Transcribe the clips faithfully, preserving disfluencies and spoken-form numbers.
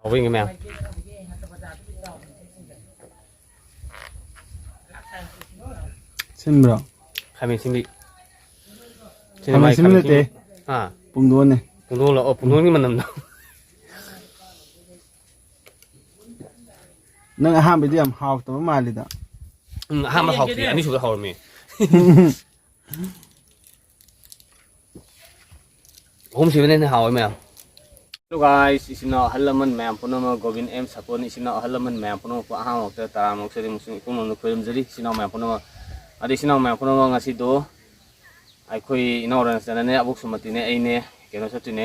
ꯍꯥꯎꯕ ꯌꯦꯡꯒꯦ ꯃꯌꯥꯝ꯫ ꯁꯤꯟꯕ꯭ꯔꯣ? ꯈꯥꯃꯦꯟ ꯁꯤꯟꯕꯤ꯫ ꯁꯤꯅ ꯈꯥꯃꯦꯟ ꯃꯥꯏ ꯁꯤꯟꯕꯤ ꯈꯥꯃꯦꯟ ꯅꯠꯇꯦ꯫ ꯁꯤꯟꯕꯤ꯫ ꯑꯥ꯫ ꯄꯨꯡꯗꯣꯟꯅꯦ꯫ ꯄꯨꯡꯗꯣꯟꯂꯣ? ꯑꯣ, ꯄꯨꯡꯗꯣꯟꯒꯤ ꯃꯅꯝꯗꯣ꯫ ꯅꯪ ꯑꯍꯥꯟꯕꯩꯗꯤ ꯌꯥꯝ ꯍꯥꯎꯇꯕ ꯃꯥꯜꯂꯤꯗ꯫ ꯎꯝ, ꯑꯍꯥꯟꯕ ꯍꯥꯎꯇꯦ, ꯑꯅꯤꯁꯨꯕ ꯍꯥꯎꯔꯝꯃꯦ꯫ ꯑꯍꯨꯝ ꯁꯨꯕꯅ ꯍꯦꯟꯅ ꯍꯥꯎꯋꯦ ꯃꯌꯥꯝ꯫ Hello guys, ꯏꯆꯤꯟ ꯏꯅꯥꯎ ꯑꯍꯜ ꯂꯃꯟ ꯃꯌꯥꯝ ꯄꯨꯝꯅꯃꯛ, ꯒꯣꯕꯤꯟ ꯑꯦꯝ ꯁꯥꯄꯣꯟ ꯏꯆꯤꯟ ꯏꯅꯥꯎ ꯑꯍꯜ ꯂꯃꯟ ꯃꯌꯥꯝ ꯄꯨꯝꯅꯃꯛꯄꯨ ꯑꯍꯥꯟꯕꯃꯛꯇ ꯇꯔꯥꯃꯔꯛꯁꯦ ꯑꯗꯨꯝ ꯏꯄꯨꯡ ꯅꯣꯝꯅ ꯈꯣꯏꯔꯝꯖꯔꯤ꯫ ꯏꯆꯤꯟ ꯏꯅꯥꯎ ꯃꯌꯥꯝ ꯄꯨꯝꯅꯃꯛ, ꯑꯗꯩ ꯏꯆꯤꯟ ꯏꯅꯥꯎ ꯃꯌꯥꯝ ꯄꯨꯝꯅꯃꯛ ꯉꯁꯤꯗꯣ ꯑꯩꯈꯣꯏ ꯏꯅꯥꯎ ꯔꯟꯁꯇꯅꯅꯦ, ꯑꯕꯣꯛ ꯁꯨꯃꯇꯤꯅꯦ, ꯑꯩꯅꯦ ꯀꯩꯅꯣ ꯆꯠꯇꯣꯏꯅꯦ꯫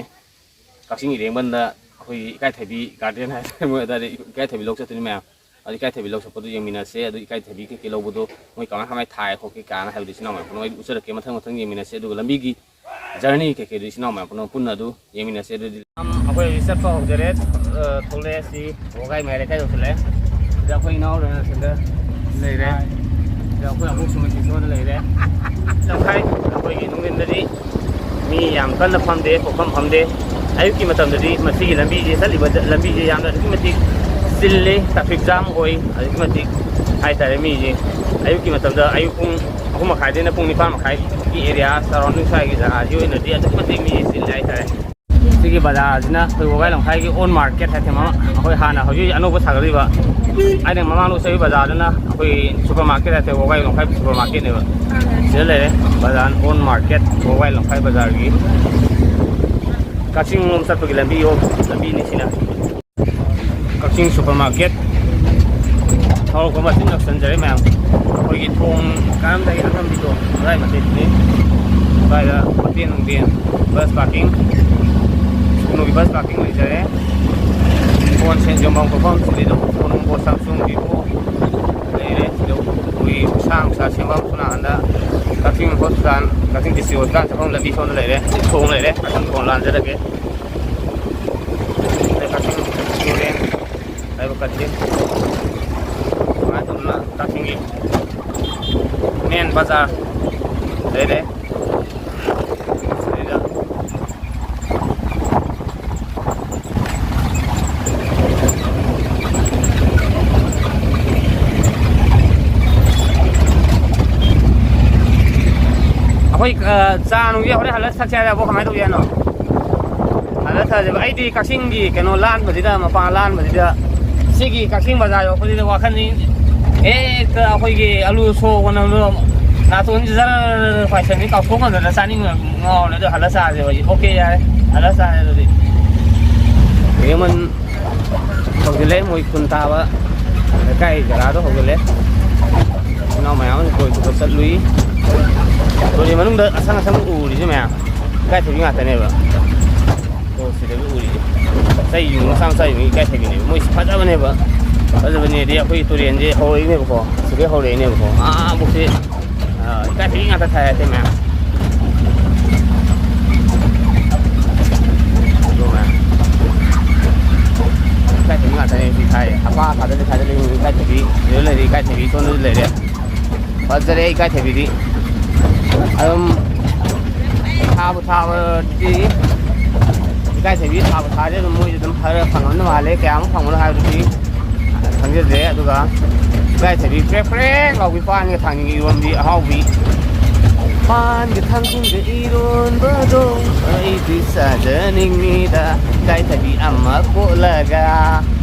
ꯀꯛꯆꯤꯡ ꯏꯔꯦꯡꯕꯟꯗ ꯑꯩꯈꯣꯏꯒꯤ ꯏꯀꯥꯏꯊꯕꯤ ꯒꯥꯔꯗꯦꯟ ꯍꯥꯏꯇꯥꯔꯦ, ꯃꯣꯏ ꯑꯗꯥꯏꯗ ꯏꯀꯥꯏꯊꯕꯤ ꯂꯧ ꯆꯠꯇꯣꯏꯅꯤ ꯃꯌꯥꯝ꯫ ꯑꯗꯨ ꯏꯀꯥꯏꯊꯕꯤ ꯂꯧ ꯆꯠꯄꯗꯨ ꯌꯦꯡꯃꯤꯟꯅꯁꯦ꯫ ꯑꯗꯨ ꯏꯀꯥꯏꯊꯕꯤ ꯀꯩꯀꯩ ꯂꯧꯕꯗꯣ ꯃꯣꯏ ꯀꯃꯥꯏ ꯀꯃꯥꯏ ꯊꯥꯏ ꯈꯣꯠꯀꯦ ꯀꯥꯏꯅ ꯍꯥꯏꯕꯗꯨ ꯏꯆꯤꯟ ꯏꯅꯥꯎ ꯃꯌꯥꯝ ꯄꯨꯝꯅꯃꯛ ꯑꯩ ꯎꯠꯆꯔꯛꯀꯦ ꯃꯊꯪ ꯃꯊꯪ ꯌꯦꯡꯃꯤꯟꯅꯁꯦ꯫ ꯑꯗꯨꯒ ꯂꯝꯕꯤꯒꯤ ꯖꯔꯅꯤ ꯀꯩꯀꯩꯗꯨ ꯏꯆꯤꯟ ꯏꯅꯥꯎ ꯃꯌꯥꯝ ꯄꯨꯝꯅꯃꯛ ꯄꯨꯟꯅ ꯑꯗꯨ ꯌꯦꯡꯃꯤꯟꯅꯁꯦ꯫ ꯑꯗꯨꯗꯤ ꯑꯩꯈꯣꯏ ꯆꯠꯄ ꯍꯧꯖꯔꯦ꯫ ꯑ, ꯊꯣꯛꯂꯛꯑꯦ꯫ ꯁꯤ ꯋꯥꯒꯥꯏ ꯃꯌꯥꯏ ꯂꯩꯀꯥꯏ ꯌꯧꯁꯤꯜꯂꯛꯑꯦ꯫ ꯁꯤꯗ ꯑꯩꯈꯣꯏ ꯏꯅꯥꯎ ꯔꯟꯁꯟꯗ ꯂꯩꯔꯦ꯫ ꯁꯤꯗ ꯑꯩꯈꯣꯏ ꯑꯕꯣꯛ ꯁꯨꯃꯇꯤ ꯁꯣꯝꯗ ꯂꯩꯔꯦ꯫ ꯂꯝꯈꯥꯏ ꯑꯩꯈꯣꯏꯒꯤ ꯅꯨꯡꯊꯤꯟꯗꯗꯤ ꯃꯤ ꯌꯥꯝ ꯀꯟꯅ ꯐꯝꯗꯦ, ꯄꯣꯠꯐꯝ ꯐꯝꯗꯦ꯫ ꯑꯌꯨꯛꯀꯤ ꯃꯇꯝꯗꯗꯤ ꯃꯁꯤꯒꯤ ꯂꯝꯕꯤꯁꯦ, ꯆꯠꯂꯤꯕ ꯂꯝꯕꯤꯁꯦ ꯌꯥꯝꯅ ꯑꯗꯨꯛꯀꯤ ꯃꯇꯤꯛ ꯆꯤꯜꯂꯤ, ꯇ꯭ꯔꯥꯐꯤꯛ ꯖꯥꯝ ꯑꯣꯏ꯫ ꯑꯗꯨꯛꯀꯤ ꯃꯇꯤꯛ ꯍꯥꯏꯇꯥꯔꯦ ꯃꯤꯁꯦ꯫ ꯑꯌꯨꯛꯀꯤ ꯃꯇꯝꯗ ꯑꯌꯨꯛ ꯄꯨꯡ ꯑꯍꯨꯝ ꯃꯈꯥꯏꯗꯩꯅ ꯄꯨꯡ ꯅꯤꯄꯥꯟ ꯃꯈꯥꯏꯒꯤ ꯑꯦꯔꯤꯌꯥ, ꯁꯔꯥꯎꯟꯗꯤꯡ ꯁ꯭ꯋꯥꯏꯒꯤ ꯖꯒꯥꯁꯤ ꯑꯣꯏꯅꯗꯤ ꯑꯗꯨꯛꯀꯤ ꯃꯇꯤꯛ ꯃꯤ ꯆꯤꯜꯂꯤ ꯍꯥꯏꯇꯥꯔꯦ꯫ ꯁꯤꯒꯤ ꯕꯖꯥꯔꯁꯤꯅ ꯑꯩꯈꯣꯏ ꯋꯥꯒꯥꯏ ꯂꯝꯈꯥꯏꯒꯤ ꯑꯣꯟ ꯃꯥꯔꯀꯦꯠ ꯍꯥꯏꯇꯥꯔꯦ, ꯃꯃꯥꯡ ꯑꯩꯈꯣꯏ ꯍꯥꯟꯅ ꯍꯧꯖꯤꯛ ꯍꯧꯖꯤꯛ ꯑꯅꯧꯕ ꯁꯥꯒꯠꯂꯤꯕ, ꯑꯩꯅ ꯃꯃꯥꯡꯗ ꯎꯠꯆꯔꯤꯕ ꯕꯖꯥꯔꯗꯨꯅ ꯑꯩꯈꯣꯏ ꯁꯨꯄꯔ ꯃꯥꯔꯀꯦꯠ ꯍꯥꯏꯇꯥꯔꯦ, ꯋꯥꯒꯥꯏ ꯂꯝꯈꯥꯏ ꯁꯨꯄꯔ ꯃꯥꯔꯀꯦꯠꯅꯦꯕ꯫ ꯁꯤꯗ ꯂꯩꯔꯦ ꯕꯖꯥꯔ, ꯑꯣꯟ ꯃꯥꯔꯀꯦꯠ ꯋꯥꯒꯥꯏ ꯂꯝꯈꯥꯏ ꯕꯖꯥꯔꯒꯤ ꯀꯛꯆꯤꯡ ꯂꯣꯝ ꯆꯠꯄꯒꯤ ꯂꯝꯕꯤ, ꯂꯝꯕꯤꯅꯤ ꯁꯤꯅ꯫ ꯀꯛꯆꯤꯡ ꯁꯨꯄꯔ ꯃꯥꯔꯀꯦꯠ ꯍꯧꯔꯛꯄ ꯃꯆꯤꯟ ꯌꯧꯁꯟꯖꯔꯦ ꯃꯌꯥꯝ꯫ ꯑꯩꯈꯣꯏꯒꯤ ꯊꯣꯡ ꯀꯥꯔꯝꯗꯥꯏꯒꯤ ꯑꯉꯝꯕꯤꯗꯣ ꯑꯗꯨꯋꯥꯏ ꯃꯇꯦꯛꯇꯨꯅꯤ꯫ ꯑꯗꯨꯋꯥꯏꯗ ꯍꯣꯇꯦꯜ ꯅꯨꯡꯇꯦꯜ, ꯕꯁ ꯄꯥꯔꯀꯤꯡ, ꯁꯨꯒꯅꯨꯒꯤ ꯕꯁ ꯄꯥꯔꯀꯤꯡ ꯂꯩꯖꯔꯦ꯫ ꯐꯣꯟ ꯁꯦꯟ ꯌꯣꯟꯐꯝ ꯈꯣꯠꯐꯝ ꯁꯤꯗꯩꯗ ꯑꯣꯄꯣ ꯅꯨꯡꯄꯣ ꯁꯥꯝꯁꯨꯡ ꯚꯤꯚꯣ ꯂꯩꯔꯦ꯫ ꯁꯤꯗ ꯑꯩꯈꯣꯏꯒꯤ ꯎꯁꯥ ꯅꯨꯡꯁꯥ ꯁꯦꯝꯐꯝ ꯁꯣꯝ ꯅꯥꯀꯟꯗ ꯀꯛꯆꯤꯡ ꯍꯣꯁꯄꯤꯇꯥꯜ, ꯀꯛꯆꯤꯡ ꯗꯤꯁꯇ꯭ꯔꯤꯛ ꯍꯣꯁꯄꯤꯇꯥꯜ ꯆꯠꯐꯝ ꯂꯝꯕꯤ ꯁꯣꯝꯗ ꯂꯩꯔꯦ꯫ ꯊꯣꯡ ꯂꯩꯔꯦ꯫ ꯀꯛꯆꯤꯡ ꯊꯣꯡ ꯂꯥꯟꯖꯔꯒꯦ꯫ ꯀꯛꯆꯤꯡ ꯇꯨꯔꯦꯜ ꯍꯥꯏꯕ ꯀꯟꯇꯦꯛ꯫ ꯁꯨꯃꯥꯏꯅ ꯇꯧꯗꯅ ꯀꯛꯆꯤꯡꯒꯤ ꯃꯦꯟ ꯕꯖꯥꯔ ꯂꯩꯔꯦ꯫ ꯁꯤꯗꯩꯗ ꯑ, ꯆꯥ ꯅꯨꯡꯁꯦ ꯍꯣꯔꯦꯟ ꯍꯜꯂ ꯊꯛꯁꯦ ꯍꯥꯏꯔꯕꯣ? ꯀꯃꯥꯏꯅ ꯇꯧꯁꯦ ꯍꯥꯏꯅꯣ? ꯍꯜꯂ ꯊꯛꯁꯦꯕ꯫ ꯑꯩꯗꯤ ꯀꯛꯆꯤꯡꯒꯤ ꯀꯩꯅꯣ ꯂꯥꯟꯕꯁꯤꯗ, ꯃꯄꯥ ꯂꯥꯟꯕꯁꯤꯗ, ꯁꯤꯒꯤ ꯀꯛꯆꯤꯡ ꯕꯖꯥꯔ ꯌꯧꯔꯛꯄꯁꯤꯗ ꯋꯥꯈꯜꯁꯤ ꯍꯦꯛꯇ ꯑꯩꯈꯣꯏꯒꯤ ꯑꯂꯨ ꯁꯣꯛ ꯅꯝꯕꯗꯣ ꯅꯥꯇꯣꯟꯁꯤ ꯖꯔ ꯄꯥꯏꯁꯟꯕꯤ ꯀꯥꯎꯊꯣꯛ ꯉꯝꯗꯅ ꯆꯥꯅꯤꯡꯕ ꯉꯥꯎꯔꯦ꯫ ꯑꯗꯨ ꯍꯜꯂ ꯆꯥꯁꯦꯕ꯫ ꯑꯣꯀꯦ, ꯌꯥꯔꯦ, ꯍꯜꯂ ꯆꯥꯔꯦ ꯑꯗꯨꯗꯤ꯫ ꯍꯦꯃꯟ ꯍꯧꯖꯤꯜꯂꯦ, ꯃꯣꯏ ꯈꯨꯟ ꯇꯥꯕ ꯂꯩꯀꯥꯏ ꯖꯒꯥꯗꯣ ꯍꯧꯖꯤꯜꯂꯦ꯫ ꯏꯅꯥꯎ ꯃꯌꯥꯝ ꯑꯃ ꯀꯣꯏ ꯆꯠꯄ ꯆꯠꯂꯨꯏ꯫ ꯇꯨꯔꯦꯜ ꯃꯅꯨꯡꯗ ꯑꯁꯪ ꯑꯁꯪ ꯎꯔꯤꯁꯦ ꯃꯌꯥꯝ ꯏꯀꯥꯏꯊꯕꯤ ꯉꯥꯛꯇꯅꯦꯕ꯫ ꯑꯣ, ꯁꯤꯗꯒꯤ ꯎꯔꯤꯁꯦ ꯆꯩ ꯌꯨꯡ ꯃꯆꯥ ꯃꯆꯥ ꯌꯨꯡ ꯏꯀꯥꯏꯊꯕꯤꯅꯦꯕ꯫ ꯃꯣꯏꯁꯤ ꯐꯖꯕꯅꯦꯕ꯫ ꯐꯖꯕꯅꯦꯗꯤ ꯑꯩꯈꯣꯏ ꯇꯨꯔꯦꯜꯁꯦ ꯍꯧꯔꯛꯏꯅꯦꯕꯀꯣ, ꯁꯤꯗꯩ ꯍꯧꯔꯛꯏꯅꯦꯕꯀꯣ꯫ ꯑꯥ, ꯑꯃꯨꯛꯁꯤ ꯑꯥ, ꯏꯀꯥꯏꯊꯕꯤ ꯉꯥꯛꯇ ꯊꯥꯏ ꯍꯥꯏꯇꯥꯔꯦ ꯃꯌꯥꯝ꯫ ꯑꯗꯨ ꯃꯌꯥꯝ꯫ ꯏꯀꯥꯏꯊꯕꯤ ꯉꯥꯛꯇꯅꯦ ꯁꯤ ꯊꯥꯏ꯫ ꯍꯥꯄꯥ ꯊꯥꯗꯔꯤ ꯊꯥꯗꯔꯤ ꯏꯀꯥꯏꯊꯕꯤ꯫ ꯁꯤꯗ ꯂꯩꯔꯦ ꯏꯀꯥꯏꯊꯕꯤ, ꯁꯣꯝꯗꯁꯨ ꯂꯩꯔꯦ꯫ ꯐꯖꯔꯦ ꯏꯀꯥꯏꯊꯕꯤꯗꯤ꯫ ꯑꯗꯨꯝ ꯊꯥꯕꯨ ꯊꯥꯕꯗꯤ, ꯏꯀꯥꯏꯊꯕꯤ ꯊꯥꯕꯨ ꯊꯥꯗꯤ ꯑꯗꯨꯝ ꯃꯣꯏꯁꯨ ꯑꯗꯨꯝ ꯈꯔ ꯐꯪꯉꯝꯗꯧ ꯃꯥꯜꯂꯦ꯫ ꯀꯌꯥꯃꯨꯛ ꯐꯪꯕꯅꯣ ꯍꯥꯏꯕꯗꯨꯗꯤ ꯈꯪꯖꯗ꯭ꯔꯦ꯫ ꯑꯗꯨꯒ ꯏꯀꯥꯏꯊꯕꯤ ꯄ꯭ꯔꯦꯛ ꯄ꯭ꯔꯦꯛ ꯂꯥꯎꯕꯤ ꯄꯥꯟꯒ ꯊꯥꯡꯖꯤꯡꯒ ꯏꯔꯣꯟꯕꯤ ꯑꯍꯥꯎꯕꯤ꯫ ꯄꯥꯟꯒ ꯊꯥꯡꯖꯤꯡꯒ ꯏꯔꯣꯟꯕꯗꯣ ꯑꯩꯗꯤ ꯆꯥꯖꯅꯤꯡꯉꯤꯗ꯫ ꯏꯀꯥꯏꯊꯕꯤ ꯑꯃ ꯀꯣꯠꯂꯒ꯫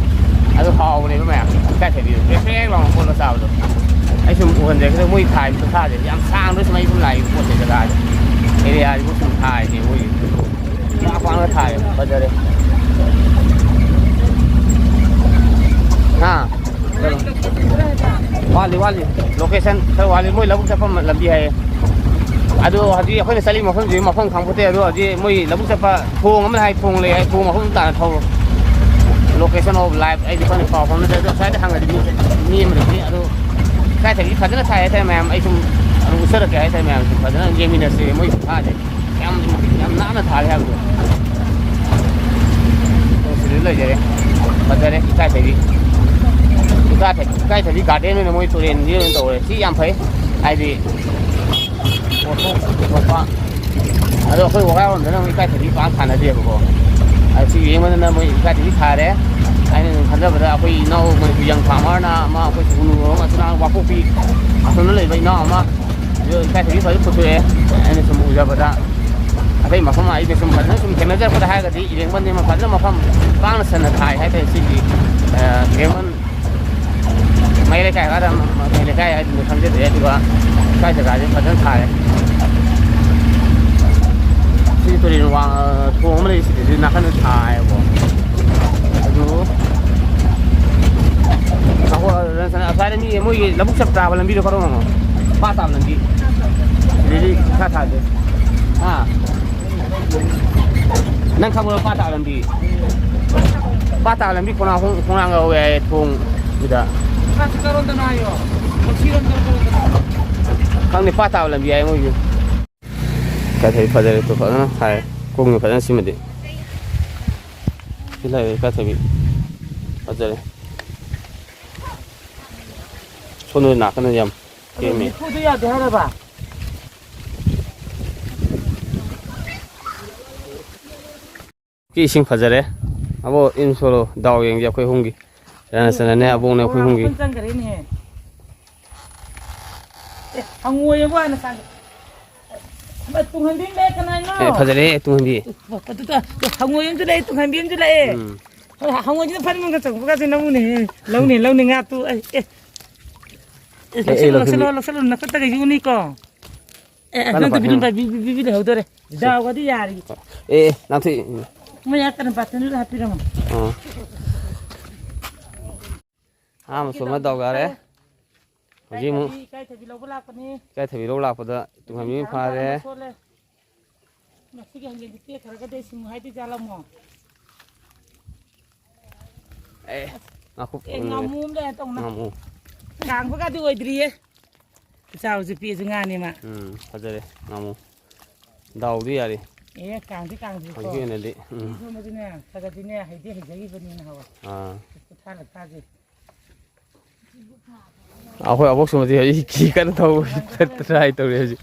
ꯑꯗꯨ ꯍꯥꯎꯕꯅꯦꯕ ꯃꯌꯥꯝ꯫ ꯏꯀꯥꯏꯊꯕꯤꯗꯣ ꯄ꯭ꯔꯦꯛ ꯄ꯭ꯔꯦꯛ ꯂꯥꯎꯅ ꯀꯣꯠꯂ ꯆꯥꯕꯗꯣ꯫ ꯑꯩ ꯁꯨꯝ ꯎꯍꯟꯖꯔꯛꯀꯦ꯫ ꯃꯣꯏ ꯊꯥꯔꯤꯕ ꯈꯨꯊꯥꯁꯦ ꯌꯥꯝ ꯁꯥꯡꯗ꯭ꯔꯁꯨ ꯃꯩ ꯁꯨꯝ ꯂꯥꯛꯏꯕ ꯄꯣꯠꯁꯦ ꯖꯒꯥꯁꯦ꯫ ꯑꯦꯔꯤꯌꯥꯁꯤꯕꯨ ꯁꯨꯝ ꯊꯥꯔꯤꯅꯦ ꯃꯣꯏꯒꯤ꯫ ꯄꯥꯛ ꯄꯥꯛꯅ ꯊꯥꯏꯌꯦ꯫ ꯐꯖꯔꯦ꯫ ꯍꯥ? ꯋꯥꯠꯂꯤ, ꯋꯥꯠꯂꯤ꯫ ꯂꯣꯀꯦꯁꯟ ꯈꯔ ꯋꯥꯠꯂꯤ꯫ ꯃꯣꯏ ꯂꯧꯕꯨꯛ ꯆꯠꯐꯝ ꯂꯝꯕꯤ ꯍꯥꯏꯌꯦ꯫ ꯑꯗꯣ ꯍꯧꯖꯤꯛ ꯑꯩꯈꯣꯏꯅ ꯆꯠꯂꯤ ꯃꯐꯝꯁꯤ ꯃꯐꯝ ꯈꯪꯄꯣꯠꯇꯦ꯫ ꯑꯗꯣ ꯍꯧꯖꯤꯛ ꯃꯣꯏ ꯂꯧꯕꯨꯛ ꯆꯠꯄ ꯊꯣꯡ ꯑꯃ ꯂꯩ ꯍꯥꯏ, ꯊꯣꯡ ꯂꯩ ꯍꯥꯏ, ꯊꯣꯡ ꯃꯐꯝ ꯇꯥꯟꯅ ꯊꯧꯔꯣ꯫ Location of live ꯑꯩꯗꯤ ꯈꯪꯗꯦ, ꯄꯥꯎ ꯐꯥꯎꯅꯗꯦ꯫ ꯑꯗꯣ ꯉꯁꯥꯏꯗ ꯍꯪꯉꯗꯤ ꯃꯤ, ꯃꯤ ꯑꯃꯗꯗꯤ꯫ ꯑꯗꯣ ꯏꯀꯥꯏꯊꯕꯤ ꯐꯖꯅ ꯊꯥꯏ ꯍꯥꯏꯇꯥꯔꯦ ꯃꯌꯥꯝ꯫ ꯑꯩ ꯁꯨꯝ ꯑꯗꯨꯝ ꯎꯠꯆꯔꯛꯀꯦ ꯍꯥꯏꯇꯥꯔꯦ ꯃꯌꯥꯝ꯫ ꯁꯨꯝ ꯐꯖꯅ ꯌꯦꯡꯃꯤꯟꯅꯁꯦ ꯃꯣꯏ ꯈꯨꯊꯥꯁꯦ꯫ ꯌꯥꯝ, ꯌꯥꯝ ꯅꯥꯟꯅ ꯊꯥꯔꯦ ꯍꯥꯏꯕꯗꯣ꯫ ꯁꯤꯗ ꯂꯩꯖꯔꯦ꯫ ꯐꯖꯔꯦ ꯏꯀꯥꯏꯊꯕꯤ꯫ ꯏꯀꯥꯏꯊꯕꯤ, ꯏꯀꯥꯏꯊꯕꯤ garden ꯑꯣꯏꯅ ꯃꯣꯏ ꯇꯨꯔꯦꯟꯒꯤ ꯑꯣꯏꯅ ꯇꯧꯔꯦ꯫ ꯁꯤ ꯌꯥꯝ ꯐꯩ꯫ ꯍꯥꯏꯗꯤ ꯄꯣꯠꯊꯣꯛ ꯄꯨꯊꯣꯛꯄ꯫ ꯑꯗꯣ ꯑꯩꯈꯣꯏ ꯋꯥꯒꯥꯏꯔꯣꯝꯗꯅ ꯑꯃꯨꯛ ꯏꯀꯥꯏꯊꯕꯤ ꯄꯥꯛ ꯊꯥꯅꯗꯦꯕꯀꯣ꯫ ꯑꯗꯣ ꯁꯤ ꯌꯦꯡꯕꯗꯅ ꯃꯣꯏ ꯏꯀꯥꯏꯊꯕꯤ ꯊꯥꯔꯦ꯫ ꯑꯩꯅ ꯁꯨꯝ ꯈꯟꯖꯕꯗ ꯑꯩꯈꯣꯏ ꯏꯅꯥꯎ ꯃꯅꯤꯄꯨꯔ young farmerꯅ ꯑꯃ ꯑꯩꯈꯣꯏ ꯁꯨꯒꯨꯅꯨꯔꯣꯝ ꯑꯁꯤꯅ ꯋꯥꯀꯣꯛꯄꯤ ꯑꯁꯣꯝꯗ ꯂꯩꯕ ꯏꯅꯥꯎ ꯑꯃ ꯑꯗꯨ ꯏꯀꯥꯏꯊꯕꯤ ꯐꯖꯅ ꯄꯨꯊꯣꯛꯑꯦ꯫ ꯑꯩꯅ ꯁꯨꯝ ꯎꯖꯕꯗ, ꯑꯇꯩ ꯃꯐꯝ, ꯑꯩꯅ ꯁꯨꯝ ꯐꯖꯅ ꯁꯨꯝ ꯊꯦꯡꯅꯖꯔꯛꯄꯗ ꯍꯥꯏꯔꯒꯗꯤ, ꯏꯔꯦꯡꯕꯟꯁꯤꯃ ꯐꯖꯅ ꯃꯐꯝ ꯄꯥꯛꯅ ꯁꯟꯅ ꯊꯥꯏ ꯍꯥꯏꯇꯥꯔꯦ꯫ ꯁꯤꯒꯤ, ꯑ, ꯏꯔꯦꯡꯕꯟ ꯃꯌꯥꯏ ꯂꯩꯀꯥꯏ ꯍꯥꯏꯔ, ꯃꯌꯥꯏ ꯂꯩꯀꯥꯏ ꯍꯥꯏꯗꯨꯅ ꯈꯪꯖꯗ꯭ꯔꯦ꯫ ꯑꯗꯨꯒ ꯁ꯭ꯋꯥꯏ ꯖꯒꯥꯁꯤ ꯐꯖꯅ ꯊꯥꯔꯦ꯫ ꯁꯤ ꯇꯨꯔꯦꯜ ꯋꯥꯡ-, ꯑ, ꯊꯣꯡ ꯑꯃ ꯂꯩ, ꯁꯤꯗꯁꯨ ꯅꯥꯀꯟꯗ ꯊꯥꯏꯌꯦꯕꯀꯣ꯫ ꯑꯗꯨ ꯉꯥꯏꯈꯣ, ꯑꯁ꯭ꯋꯥꯏꯗ ꯃꯤ ꯃꯣꯏꯒꯤ ꯂꯧꯕꯨꯛ ꯆꯞ ꯇꯥꯕ ꯂꯝꯕꯤꯗꯣ ꯀꯔꯣꯝꯅꯣ? ꯄꯥꯠ ꯇꯥꯕ ꯂꯝꯕꯤ꯫ ꯁꯤꯗꯩꯗꯤ ꯏꯊꯥ ꯊꯥꯗꯦ꯫ ꯍꯥ? ꯅꯪ ꯈꯪꯕ꯭ꯔꯣ ꯄꯥꯠ ꯇꯥꯕ ꯂꯝꯕꯤ? ꯄꯥꯠ ꯇꯥꯕ ꯂꯝꯕꯤ ꯈꯣꯡꯅꯥꯡ-, ꯈꯣꯡꯅꯥꯡ ꯌꯧꯋꯦ ꯍꯥꯏꯌꯦ ꯊꯣꯡꯗꯨꯗ꯫ ꯈꯪꯗꯦ, ꯄꯥꯠ ꯇꯥꯕ ꯂꯝꯕꯤ ꯍꯥꯏ ꯃꯣꯏꯒꯤ꯫ ꯀꯩꯊꯩ ꯐꯖꯔꯦ ꯇꯨ ꯐꯖꯅ ꯊꯥꯏ꯫ ꯀꯨꯡꯅ ꯐꯖꯅ ꯁꯤꯃꯗꯤ꯫ ꯁꯤ ꯂꯩꯔꯦ ꯀꯥꯊꯕꯤ꯫ ꯐꯖꯔꯦ꯫ ꯁꯣꯝꯗ ꯅꯥꯀꯟꯗ ꯌꯥꯝ ꯁꯦꯝꯃꯤ꯫ ꯅꯤꯐꯨꯗꯨ ꯌꯥꯗꯦ ꯍꯥꯏꯔꯕ? ꯄꯨꯈ꯭ꯔꯤ ꯏꯁꯤꯡ ꯐꯖꯔꯦ꯫ ꯑꯕꯣ, ꯏꯟ ꯁꯣꯂꯣ, ꯗꯥꯎ ꯌꯦꯡꯁꯦ ꯑꯩꯈꯣꯏ ꯑꯍꯨꯝꯒꯤ꯫ ꯔꯅꯆꯟꯗ꯭ꯔꯅꯦ, ꯑꯕꯣꯛꯅꯦ, ꯑꯩꯈꯣꯏ ꯑꯍꯨꯝꯒꯤ꯫ ꯈꯣꯡꯅꯥꯡ ꯆꯪꯈ꯭ꯔꯦꯅꯦꯍꯦ꯫ ꯑꯦ, ꯍꯪꯉꯣꯏ ꯑꯃꯨꯛ ꯍꯥꯟꯅ ꯆꯥꯒꯦ꯫ ꯑꯃ ꯇꯨꯡꯍꯟꯕꯤ ꯑꯃ ꯂꯩꯔꯛꯀꯅꯣ ꯍꯥꯏꯅꯣ? ꯑꯦ, ꯐꯖꯔꯦꯍꯦ, ꯇꯨꯡꯍꯟꯕꯤ꯫ ꯑꯗꯨꯗ, ꯍꯪꯉꯣꯏ ꯑꯃꯁꯨ ꯂꯩ, ꯇꯨꯡꯍꯟꯕꯤ ꯑꯃꯁꯨ ꯂꯩ꯫ ꯎꯝ꯫ ꯍꯣꯏ, ꯍꯪꯉꯣꯏꯁꯤꯅ ꯐꯟ ꯃꯅꯨꯡꯗ ꯆꯪꯕꯒꯁꯦ ꯅꯪꯉꯨꯅꯦꯍꯦ꯫ ꯂꯧꯅꯦ, ꯂꯧꯅꯦ, ꯉꯥ ꯇꯨ-, ꯑꯩ, ꯑꯦ꯫ ꯑꯦ, ꯑꯦ, ꯂꯧꯁꯜꯂꯨ, ꯂꯧꯁꯜꯂꯨ, ꯂꯧꯁꯜꯂꯨ, ꯅꯈꯨꯠꯇꯒ ꯌꯣꯛꯅꯤꯀꯣ꯫ ꯑꯦ, ꯑꯦ, ꯀꯟꯅ ꯅꯪꯗꯤ ꯄꯥꯏ-, ꯕꯤꯂꯨꯟ ꯄꯥꯏꯕꯤ-, ꯕꯤ-, ꯕꯤ-, ꯕꯤ ꯂꯩꯍꯧꯗꯣꯔꯦ꯫ ꯁꯦ꯫ ꯗꯥꯎꯒꯗꯤ ꯌꯥꯔꯤ꯫ ꯑꯦ, ꯑꯦ, ꯅꯥꯟꯊꯣꯛꯏ꯫ ꯃꯣꯏ ꯑꯥ ꯀꯩꯅꯣ ꯕꯥꯇꯟꯗꯨꯗ ꯍꯥꯞꯄꯤꯔꯝꯃꯣ꯫ ꯑꯥ꯫ ꯑꯥ, ꯃꯆꯨ ꯑꯃ ꯗꯥꯎ ꯌꯥꯔꯦ꯫ ꯍꯧꯖꯤꯛ ꯑꯃꯨꯛ ꯏꯀꯥꯏꯊꯕꯤ, ꯏꯀꯥꯏꯊꯕꯤ ꯂꯧꯕ ꯂꯥꯛꯄꯅꯤ꯫ ꯏꯀꯥꯏꯊꯕꯤ ꯂꯧꯕ ꯂꯥꯛꯄꯗ ꯇꯨꯡꯍꯟꯕꯤ ꯑꯃ ꯐꯥꯔꯦ꯫ ꯃꯁꯤꯒꯤ ꯍꯪꯒꯦꯟꯁꯦ ꯇꯦꯛꯈ꯭ꯔꯒꯗꯤ ꯑꯩ ꯁꯤꯡꯉꯨ ꯍꯥꯏꯗꯤ ꯖꯥꯠꯂꯝꯃꯣ꯫ ꯑꯦ, ꯉꯥꯀꯨꯞ ꯑꯦ, ꯎꯝ, ꯉꯥꯃꯨ ꯑꯃ ꯂꯩꯔꯦ ꯇꯧꯅ꯫ ꯉꯥꯃꯨ꯫ ꯀꯥꯡꯕꯒꯗꯤ ꯑꯣꯏꯗ꯭ꯔꯤꯌꯦ꯫ ꯏꯆꯥꯎꯁꯨ ꯄꯤꯛꯑꯁꯨ ꯉꯥꯅꯤ ꯃꯥ꯫ ꯎꯝ, ꯐꯖꯔꯦ ꯉꯥꯃꯨ꯫ ꯗꯥꯎꯗꯤ ꯌꯥꯔꯤ꯫ ꯑꯦ, ꯀꯥꯡꯗꯤ ꯀꯥꯡꯗ꯭ꯔꯤꯀꯣ꯫ ꯍꯧꯖꯤꯛꯀꯤ ꯑꯣꯏꯅꯗꯤ, ꯎꯝ꯫ ꯁꯣꯝꯕꯗꯤꯅꯦ, ꯈꯔ ꯈꯔꯗꯤꯅꯦ, ꯍꯩꯗꯤ ꯍꯩꯖꯈꯤꯕꯅꯤ ꯅꯍꯥꯟꯋꯥꯏ꯫ ꯑꯥ꯫ ꯀꯨꯊꯥ ꯂꯛꯊꯥꯁꯦ꯫ ꯑꯩꯈꯣꯏ ꯑꯕꯣꯛ ꯁꯨꯃꯇꯤ ꯍꯧꯖꯤꯛ ꯍꯤ ꯀꯟꯅ ꯊꯧꯕꯒꯤ ꯇ꯭ꯔꯥꯏ ꯇꯧꯔꯤ ꯍꯧꯖꯤꯛ꯫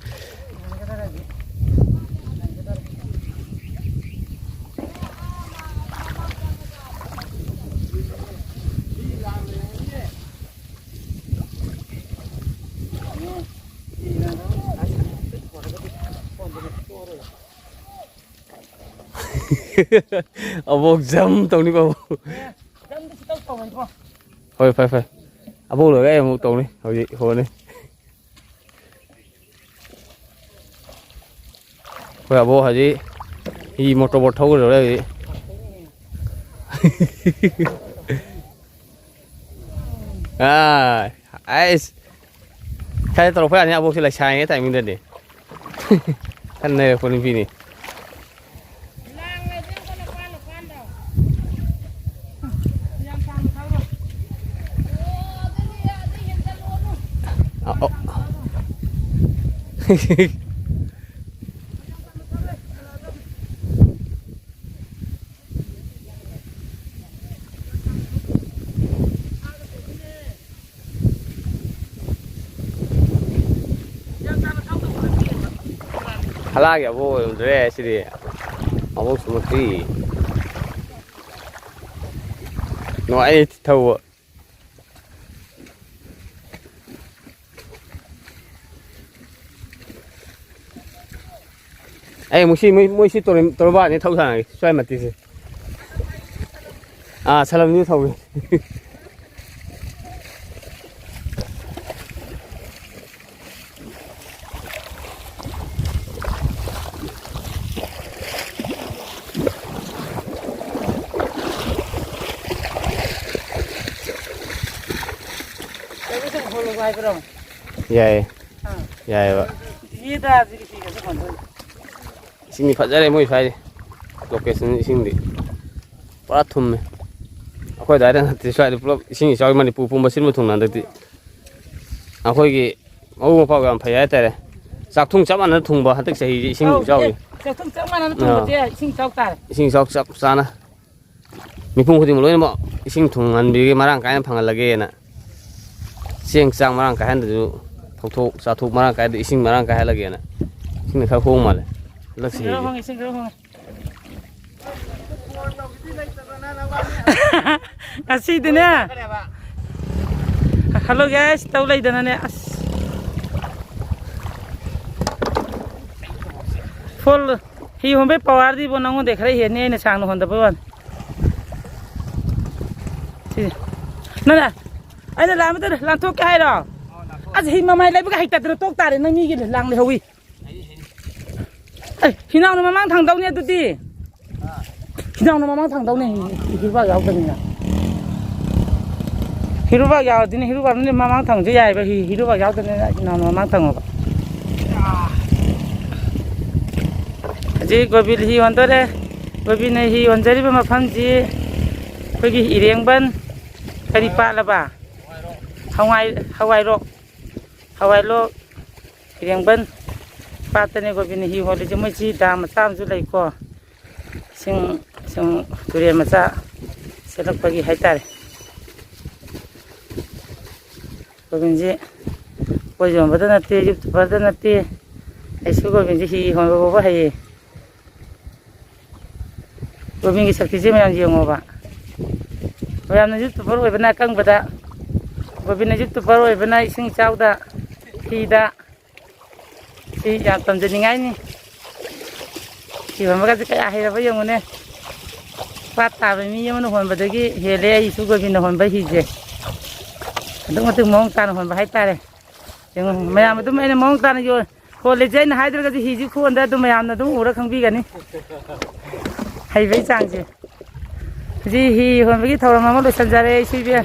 ꯑꯕꯣꯛ ꯖꯝ ꯇꯧꯅꯤꯀꯣ ꯑꯕꯣꯛ꯫ ꯍꯣꯏ, ꯐꯔꯦ, ꯐꯔꯦ꯫ ꯑꯕꯣꯛ ꯂꯣꯏꯔꯒ ꯑꯩ ꯑꯃꯨꯛ ꯇꯧꯅꯤ꯫ ꯍꯧꯖꯤꯛ ꯍꯣꯔꯅꯤ꯫ ꯑꯩꯈꯣꯏ ꯑꯕꯣꯛ ꯍꯧꯖꯤꯛ ꯍꯤ ꯃꯣꯇꯣꯔ ꯕꯣꯠ ꯊꯧꯒꯗꯧꯔꯦ ꯍꯧꯖꯤꯛ꯫ ꯑꯥ, ꯑꯩꯁ꯫ ꯈꯔ ꯇꯧꯔꯛꯄ ꯌꯥꯅꯤ, ꯑꯕꯣꯛꯁꯦ ꯂꯩꯁꯥꯔꯤꯉꯩ ꯇꯥꯏꯃꯤꯡꯗꯗꯤ꯫ ꯈꯔ ꯅꯩꯔꯛꯄ ꯅꯨꯄꯤꯅꯤ꯫ ꯑ, ꯑ꯫ ꯍꯂꯥꯒꯤ ꯑꯕꯣꯛ ꯑꯣꯏꯔꯝꯗ꯭ꯔꯦ ꯁꯤꯗꯤ꯫ ꯑꯕꯣꯛ ꯁꯨꯃꯇꯤ꯫ ꯅꯨꯡꯉꯥꯏ ꯊꯧꯕ꯫ ꯑꯩ ꯑꯃꯨꯛ ꯁꯤ ꯃꯣꯏ, ꯃꯣꯏ ꯁꯤ ꯇꯧꯔ-, ꯇꯧꯔꯕꯥꯅꯤ ꯊꯧ ꯁꯥꯟꯅꯒꯦ ꯁ꯭ꯋꯥꯏ ꯃꯇꯤꯛꯁꯦ꯫ ꯑꯥ, ꯁꯂꯝꯁꯨ ꯊꯧꯏ꯫ ꯌꯥꯏꯌꯦ꯫ ꯑꯥ꯫ ꯌꯥꯏꯌꯦꯕ꯫ ꯌꯦꯗꯥ ꯍꯧꯖꯤꯛ ꯐꯤꯒꯁꯦ ꯍꯣꯟꯗꯣꯏꯅꯤ꯫ ꯏꯁꯤꯡꯗꯤ ꯐꯖꯔꯦ ꯃꯣꯏ ꯁ꯭ꯋꯥꯏꯁꯦ꯫ ꯂꯣꯀꯦꯁꯟ ꯏꯁꯤꯡꯗꯤ ꯄꯨꯔꯥ ꯊꯨꯝꯃꯦ꯫ ꯑꯩꯈꯣꯏ ꯑꯗꯥꯏꯗ ꯅꯠꯇꯦ, ꯁ꯭ꯋꯥꯏꯗ ꯄꯨꯂꯞ ꯏꯁꯤꯡ ꯏꯆꯥꯎ, ꯃꯅꯤꯄꯨꯔ ꯄꯨꯝꯕ ꯁꯤꯟꯕ ꯊꯨꯡꯅ ꯍꯟꯗꯛꯇꯤ꯫ ꯑꯩꯈꯣꯏꯒꯤ ꯃꯕꯨꯛ ꯃꯄꯥꯎ ꯌꯥꯝ ꯐꯩ ꯍꯥꯏꯇꯥꯔꯦ꯫ ꯆꯥꯛꯊꯨꯡ ꯆꯞ ꯃꯥꯟꯅꯅ ꯊꯨꯡꯕ ꯍꯟꯗꯛ ꯆꯍꯤꯁꯦ ꯏꯁꯤꯡ ꯑꯧ, ꯏꯆꯥꯎꯒꯤ꯫ ꯑꯦ, ꯆꯥꯛꯊꯨꯡ ꯆꯞ ꯃꯥꯟꯅꯅ ꯑꯥ꯫ ꯊꯨꯡꯕꯁꯦ ꯏꯁꯤꯡ ꯏꯆꯥꯎ ꯇꯥꯔꯦ꯫ ꯏꯁꯤꯡ ꯏꯆꯥꯎ ꯆꯞ ꯆꯥꯅ꯫ ꯃꯤꯄꯨꯝ ꯈꯨꯗꯤꯡꯃꯛ ꯂꯣꯏꯅꯃꯛ ꯏꯁꯤꯡ ꯊꯨꯡꯍꯟꯕꯤꯒꯦ, ꯃꯔꯥꯡ ꯀꯥꯏꯅ ꯐꯪꯍꯜꯂꯒꯦꯅ꯫ ꯆꯦꯡ ꯆꯥꯛ ꯃꯔꯥꯡ ꯀꯥꯏꯍꯟꯗ꯭ꯔꯁꯨ, ꯐꯧꯊꯣꯛ ꯆꯥꯊꯣꯛ ꯃꯔꯥꯡ ꯀꯥꯏꯗ, ꯏꯁꯤꯡ ꯃꯔꯥꯡ ꯀꯥꯏꯍꯜꯂꯒꯦꯅ꯫ ꯏꯁꯤꯡꯅ ꯈꯔ ꯍꯣꯡ ꯃꯥꯜꯂꯦ ꯍꯟꯗꯛ ꯏꯁꯤꯡ ꯈꯔ ꯆꯍꯤꯁꯦ꯫ ꯍꯣꯡꯉꯦ, ꯏꯁꯤꯡ ꯈꯔ ꯍꯣꯡꯉꯦ꯫ ꯉꯁꯤꯗꯤꯅꯦ꯫ Hello guys, ꯇꯧ ꯂꯩꯗꯅꯅꯦ꯫ ꯑꯁ꯫ Full꯫ ꯍꯤ ꯍꯣꯟꯕꯩ ꯄꯋꯥꯔꯗꯤꯕꯣ ꯅꯉꯣꯟꯗꯩ ꯈꯔ ꯍꯦꯟꯅꯤ, ꯑꯩꯅ ꯁꯥꯡꯅ ꯍꯣꯟꯗꯕꯩ ꯋꯥꯅꯤ꯫ ꯁꯤꯁꯦ꯫ ꯅꯪꯅ, ꯑꯩꯅ ꯂꯥꯟꯕꯗ ꯂꯥꯟꯊꯣꯛꯀꯦ ꯍꯥꯏꯔꯣ? ꯑꯁ, ꯍꯤ ꯃꯃꯥꯏ ꯂꯩꯕꯒ ꯍꯩꯇꯗꯅ ꯇꯣꯛ ꯇꯥꯔꯦ, ꯅꯪ ꯃꯤꯒꯤ ꯂꯥꯡ ꯂꯩꯍꯧꯋꯤ꯫ ꯑꯩ, ꯍꯤꯅꯥꯎꯅ ꯃꯃꯥꯡ ꯊꯥꯡꯗꯧꯅꯦ ꯑꯗꯨꯗꯤ꯫ ꯍꯤꯅꯥꯎꯅ ꯃꯃꯥꯡ ꯊꯥꯡꯗꯧꯅꯦ, ꯍꯤ-, ꯍꯤꯔꯨꯕꯥꯛ ꯌꯥꯎꯗꯕꯅꯤꯅ꯫ ꯍꯤꯔꯨꯕꯥꯛ ꯌꯥꯎꯔꯗꯤꯅꯦ, ꯍꯤꯔꯨꯕꯥꯛꯅ ꯃꯃꯥꯡ ꯊꯥꯡꯁꯨ ꯌꯥꯏꯑꯕ, ꯍꯤ-, ꯍꯤꯔꯨꯕꯥꯛ ꯌꯥꯎꯗꯕꯅꯤꯅ ꯍꯤꯅꯥꯎꯅ ꯃꯃꯥꯡ ꯊꯥꯡꯉꯣꯕ꯫ ꯍꯧꯖꯤꯛ ꯒꯣꯕꯤꯟ ꯍꯤ ꯍꯣꯟꯗꯣꯔꯦ꯫ ꯒꯣꯕꯤꯟꯅ ꯍꯤ ꯍꯣꯟꯖꯔꯤꯕ ꯃꯐꯝꯁꯤ ꯑꯩꯈꯣꯏꯒꯤ ꯏꯔꯦꯡꯕꯟ, ꯀꯔꯤ ꯄꯥꯠꯂꯕ? ꯍꯋꯥꯏ-, ꯍꯋꯥꯏꯔꯣꯛ꯫ ꯍꯋꯥꯏꯔꯣꯛ ꯏꯔꯦꯡꯕꯟ ꯄꯥꯠꯇꯅꯦ ꯒꯣꯕꯤꯟꯅ ꯍꯤ ꯍꯣꯜꯂꯤꯁꯦ꯫ ꯃꯣꯏꯁꯤ ꯗꯥꯝ ꯃꯆꯥ ꯑꯃꯁꯨ ꯂꯩꯀꯣ꯫ ꯏꯁꯤꯡ, ꯏꯁꯤꯡ ꯇꯨꯔꯦꯜ ꯃꯆꯥ ꯆꯦꯜꯂꯛꯄꯒꯤ ꯍꯥꯏꯇꯥꯔꯦ꯫ ꯒꯣꯕꯤꯟꯁꯤ ꯄꯣꯠ ꯌꯣꯟꯕꯗ ꯅꯠꯇꯦ, ꯌꯨꯇꯨꯕꯔꯗ ꯅꯠꯇꯦ, ꯑꯩꯁꯨ ꯒꯣꯕꯤꯟꯁꯤ ꯍꯤ ꯍꯣꯟꯕ ꯐꯥꯎꯕ ꯍꯩꯌꯦ꯫ ꯒꯣꯕꯤꯟꯒꯤ ꯁꯛꯇꯤꯁꯦ ꯃꯌꯥꯝ ꯌꯦꯡꯉꯣꯕ꯫ ꯃꯌꯥꯝꯅ ꯌꯨꯇꯨꯕꯔ ꯑꯣꯏꯕꯅ ꯑꯀꯪꯕꯗ, ꯒꯣꯕꯤꯟꯅ ꯌꯨꯇꯨꯕꯔ ꯑꯣꯏꯕꯅ ꯏꯁꯤꯡ ꯏꯆꯥꯎꯗ, ꯍꯤꯗ꯫ ꯁꯤ ꯌꯥꯝ ꯇꯝꯖꯅꯤꯡꯉꯥꯏꯅꯤ꯫ ꯐꯤ ꯍꯣꯟꯕꯒꯁꯦ ꯀꯌꯥ ꯍꯩꯔꯕ ꯌꯦꯡꯉꯨꯅꯦ꯫ ꯄꯥꯠ ꯇꯥꯕ ꯃꯤ ꯑꯃꯅ ꯍꯣꯟꯕꯗꯒꯤ ꯍꯦꯜꯂꯦ ꯑꯩꯁꯨ ꯒꯣꯕꯤꯟꯅ ꯍꯣꯟꯕ ꯍꯤꯁꯦ꯫ ꯑꯗꯨꯛ ꯃꯇꯤꯛ ꯃꯑꯣꯡ ꯇꯥꯅ ꯍꯣꯟꯕ ꯍꯥꯏꯇꯥꯔꯦ꯫ ꯌꯦꯡꯉꯨ, ꯃꯌꯥꯝ ꯑꯗꯨꯝ ꯑꯩꯅ ꯃꯑꯣꯡ ꯇꯥꯅ ꯌꯣ-, ꯍꯣꯜꯂꯤꯁꯦ ꯑꯩꯅ ꯍꯥꯏꯗ꯭ꯔꯒꯁꯨ ꯍꯤꯁꯤ ꯈꯨꯍꯣꯟꯗ ꯑꯗꯨꯝ ꯃꯌꯥꯝꯅ ꯑꯗꯨꯝ ꯎꯔ ꯈꯪꯕꯤꯒꯅꯤ ꯍꯩꯕꯩ ꯆꯥꯡꯁꯦ꯫ ꯍꯧꯖꯤꯛ ꯍꯤ ꯍꯣꯟꯕꯒꯤ ꯊꯧꯔꯝ ꯑꯃ ꯂꯣꯏꯁꯤꯟꯖꯔꯦ, ꯏꯁꯨ ꯏꯕꯦꯝ꯫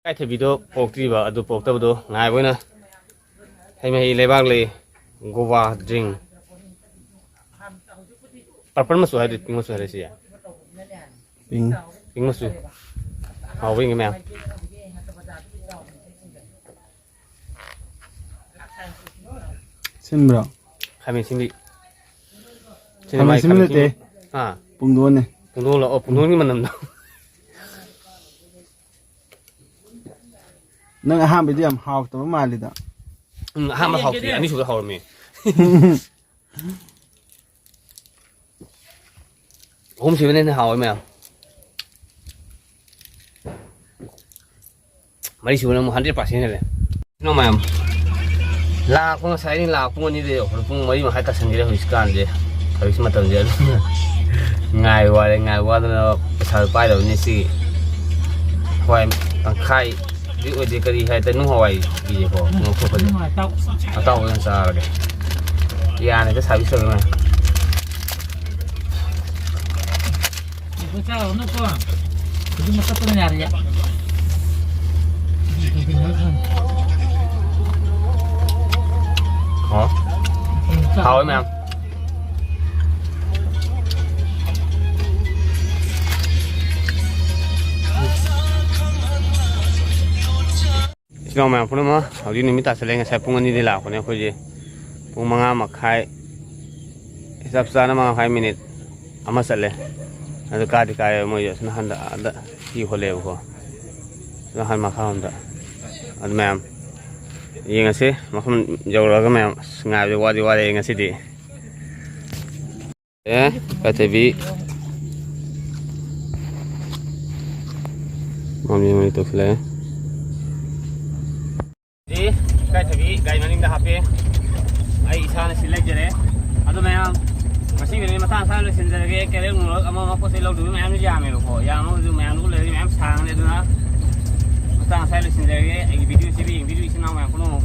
ꯏꯀꯥꯏꯊꯕꯤꯗꯣ ꯄꯣꯛꯇ꯭ꯔꯤꯕ, ꯑꯗꯨ ꯄꯣꯛꯇꯕꯗꯣ ꯉꯥꯏꯕ ꯑꯣꯏꯅ ꯍꯩ ꯃꯍꯤ ꯂꯩꯕꯥꯛ ꯂꯩ, ꯒꯣꯋꯥ ꯗ꯭ꯔꯤꯡ꯫ ꯄꯔꯄꯜ ꯃꯆꯨ ꯍꯥꯏꯗꯤ ꯄꯤꯡ ꯃꯆꯨ ꯍꯥꯏꯔꯦ ꯁꯤ꯫ ꯄꯤꯡ꯫ ꯄꯤꯡ ꯃꯆꯨ꯫ ꯍꯥꯎꯕ ꯌꯦꯡꯒꯦ ꯃꯌꯥꯝ꯫ ꯁꯤꯟꯕ꯭ꯔꯣ? ꯈꯥꯃꯦꯟ ꯁꯤꯟꯕꯤ꯫ ꯁꯤꯅ ꯈꯥꯃꯦꯟ ꯃꯥꯒꯤ ꯁꯤꯟꯕꯤ ꯈꯥꯃꯦꯟ ꯅꯠꯇꯦ꯫ ꯁꯤꯟꯕꯤ꯫ ꯑꯥ꯫ ꯄꯨꯡꯗꯣꯟꯅꯦ꯫ ꯄꯨꯡꯗꯣꯟ ꯂꯣ? ꯑꯣ, ꯄꯨꯡꯗꯣꯟꯒꯤ ꯃꯅꯝꯗꯣ꯫ ꯅꯪ ꯑꯍꯥꯟꯕꯩꯗꯤ ꯌꯥꯝ ꯍꯥꯎꯇꯕ ꯃꯥꯜꯂꯤꯗ꯫ ꯎꯝ, ꯑꯍꯥꯟꯕ ꯍꯥꯎꯇꯦ, ꯑꯅꯤꯁꯨꯕꯗ ꯍꯥꯎꯔꯝꯃꯦ꯫ ꯑꯍꯨꯝ ꯁꯨꯕꯅ ꯍꯦꯟꯅ ꯍꯥꯎꯋꯦ ꯃꯌꯥꯝ꯫ ꯃꯔꯤ ꯁꯨꯕꯅ ꯑꯃꯨꯛ ꯍꯟꯗ꯭ꯔꯦꯠ ꯄꯥꯔꯁꯦꯟ ꯍꯦꯜꯂꯦ꯫ ꯀꯩꯅꯣ ꯃꯌꯥꯝ, ꯂꯥꯛꯄ ꯉꯁꯥꯏ ꯑꯩꯅ ꯂꯥꯛꯄ ꯄꯨꯡ ꯑꯅꯤꯗ ꯌꯧꯔꯛꯄꯗ ꯄꯨꯡ ꯃꯔꯤ ꯃꯈꯥꯏ ꯇꯥꯁꯟꯈ꯭ꯔꯦ ꯍꯧꯖꯤꯛꯀꯥꯟꯁꯦ꯫ ꯍꯧꯖꯤꯛ ꯃꯇꯝꯁꯦ ꯑꯗꯨꯝ ꯉꯥꯏ ꯋꯥꯔꯦ, ꯉꯥꯏ ꯋꯥꯗꯅ ꯄꯩꯁꯥ ꯄꯥꯏꯗꯕꯅꯤ ꯁꯤ꯫ ꯍꯋꯥꯏ ꯇꯪꯈꯥꯏꯗꯤ ꯑꯣꯏꯗꯦ, ꯀꯔꯤ ꯍꯥꯏ ꯇꯥꯔꯦ, ꯅꯨꯡ ꯍꯋꯥꯏꯒꯤꯁꯦꯀꯣ, ꯅꯨꯡ ꯑꯐꯨꯠꯄꯁꯦ꯫ ꯑꯇꯥꯎꯕ ꯑꯣꯏꯅ ꯆꯥꯔꯒꯦ꯫ ꯌꯥꯅꯤꯗ, ꯁꯥꯕꯤ ꯁꯥꯕꯤ ꯃꯌꯥꯝ꯫ ꯆꯥꯔꯨꯅꯨꯀꯣ꯫ ꯍꯧꯖꯤꯛ ꯃꯁꯛꯇꯨꯅ ꯌꯥꯔꯦ꯫ ꯍꯥꯎ꯫ ꯍꯥꯎꯋꯦ ꯃꯌꯥꯝ꯫ ꯏꯆꯤꯜ ꯏꯅꯥꯎ ꯃꯌꯥꯝ ꯄꯨꯝꯅꯃꯛ, ꯍꯧꯖꯤꯛ ꯅꯨꯃꯤꯠ ꯇꯥꯁꯜꯂꯦ꯫ ꯉꯁꯥꯏ ꯄꯨꯡ ꯑꯅꯤꯗꯤ ꯂꯥꯛꯄꯅꯦ ꯑꯩꯈꯣꯏꯁꯦ꯫ ꯄꯨꯡ ꯃꯉꯥ ꯃꯈꯥꯏ, ꯆꯞ ꯆꯥꯅ ꯃꯉꯥ ꯃꯈꯥꯏ ꯃꯤꯅꯤꯠ ꯑꯃ ꯆꯠꯂꯦ꯫ ꯑꯗꯨ ꯀꯥꯗꯤ ꯀꯥꯏꯌꯦ ꯃꯣꯏꯁꯦ꯫ ꯑꯁꯣꯝ ꯅꯥꯀꯟꯗ ꯑꯥꯗ ꯍꯤ ꯍꯣꯜꯂꯦꯕꯀꯣ꯫ ꯑꯁꯣꯝ ꯅꯥꯀꯟ ꯃꯈꯥꯔꯣꯝꯗ꯫ ꯑꯗꯨ ꯃꯌꯥꯝ ꯌꯦꯡꯉꯁꯤ꯫ ꯃꯐꯝ ꯌꯧꯔꯒ ꯃꯌꯥꯝ, ꯑꯁ, ꯉꯥꯏꯕꯗꯤ ꯋꯥꯗꯤ ꯋꯥꯔꯦ ꯉꯁꯤꯗꯤ꯫ ꯑꯦ, ꯀꯥꯏꯊꯕꯤ꯫ ꯃꯝꯂꯤ ꯃꯝꯂꯤ ꯇꯧꯁꯤꯜꯂꯛꯑꯦ꯫ ꯁꯤ ꯀꯥꯏꯊꯕꯤ ꯒꯥꯔꯤ ꯃꯅꯤꯡꯗ ꯍꯥꯞꯄꯦ꯫ ꯑꯩ ꯏꯁꯥꯅ ꯁꯤ ꯂꯩꯖꯔꯦ꯫ ꯑꯗꯣ ꯃꯌꯥꯝ, ꯉꯁꯤꯒꯤꯗꯤ ꯃꯇꯥꯡ ꯑꯁ꯭ꯋꯥꯏꯗ ꯂꯣꯏꯁꯤꯟꯖꯔꯒꯦ꯫ ꯀꯦꯔꯦꯜ ꯅꯨꯡꯔꯦꯜ ꯑꯃ ꯑꯃ ꯄꯣꯠ ꯆꯩ ꯂꯧꯗꯣꯏꯕ ꯃꯌꯥꯝꯁꯨ ꯌꯥꯝꯃꯦꯕꯀꯣ꯫ ꯌꯥꯝꯃꯒꯁꯨ ꯃꯌꯥꯝꯗꯨ ꯂꯩꯔꯗꯤ ꯃꯌꯥꯝ ꯁꯥꯡꯉꯅꯤ꯫ ꯑꯗꯨꯅ ꯃꯇꯥꯡ ꯑꯁ꯭ꯋꯥꯏꯗ ꯂꯣꯏꯁꯤꯟꯖꯔꯒꯦ꯫ ꯑꯩꯒꯤ ꯚꯤꯗꯤꯑꯣꯁꯤꯕꯨ ꯌꯦꯡꯕꯤꯔꯤꯕ ꯏꯆꯤꯟ ꯏꯅꯥꯎ ꯃꯌꯥꯝ ꯄꯨꯝꯅꯃꯛ